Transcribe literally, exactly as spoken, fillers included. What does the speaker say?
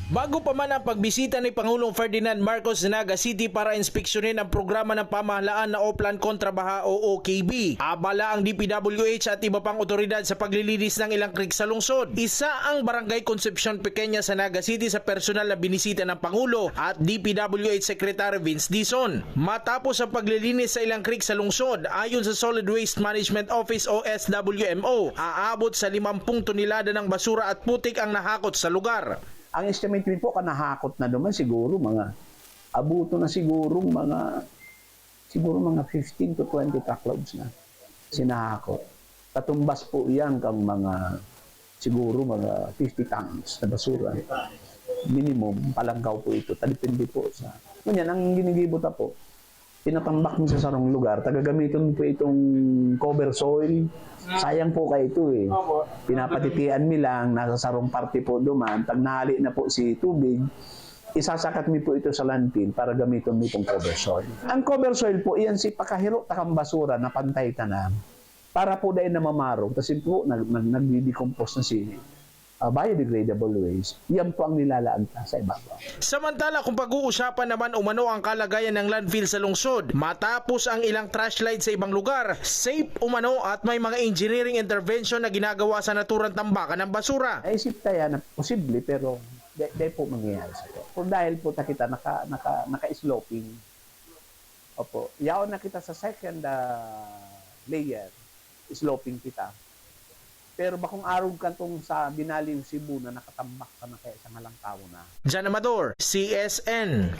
Bago pa man ang pagbisita ni Pangulong Ferdinand Marcos sa Naga City para inspeksyonin ang programa ng pamahalaan na Oplan Kontra Baha o O K B, abala ang D P W H at iba pang otoridad sa paglilinis ng ilang creek sa lungsod. Isa ang Barangay Concepcion Pequeña sa Naga City sa personal na binisita ng Pangulo at D P W H Secretary Vince Dizon. Matapos ang paglilinis sa ilang creek sa lungsod, ayon sa Solid Waste Management Office o S W M O, aabot sa limampung tonelada ng basura at putik ang nahakot sa lugar. Ang estimate mi po, kanahakot na naman siguro mga, abuto na siguro mga, siguro mga fifteen to twenty truckloads na sinahakot. Katumbas po iyan kang mga, siguro mga fifty tons na basura. Minimum, palangkaw po ito. Tadepende po sa, ngunyan, ang ginigibo ta po, pinatambak mi sa sarong lugar, tagagamiton po itong cover soil. Sayang po kayo ito eh. Opo. Pinapatitian mi lang, nasa sarong parte po duman. Pag nahali na po si tubig, isasakat mi po ito sa landfill para gamiton mi itong cover soil. Ang cover soil po, iyan si pakahiro takang basura na pantay tanan. Para po dahil namamarong, kasi po nag, nag, nagdi-decompose na si ah, biodegradable waste, yan po ang nilalaag ta sa ibabaw. Samantala, kung pag-uusapan naman umano ang kalagayan ng landfill sa lungsod, matapos ang ilang trash light sa ibang lugar, safe umano at may mga engineering intervention na ginagawa sa naturang tambakan ng basura. Naisip ta yan na posible, pero di, di po mangyayari sa to. Kung dahil po ta kita naka, naka, naka-sloping. Opo. Yaon na kita sa second ah, layer, sloping kita. Pero bakong arog kantong sa Binaliw, Cebu na nakatambak sa na kaya sa ngalang tawo na. Jan Amador, C S N.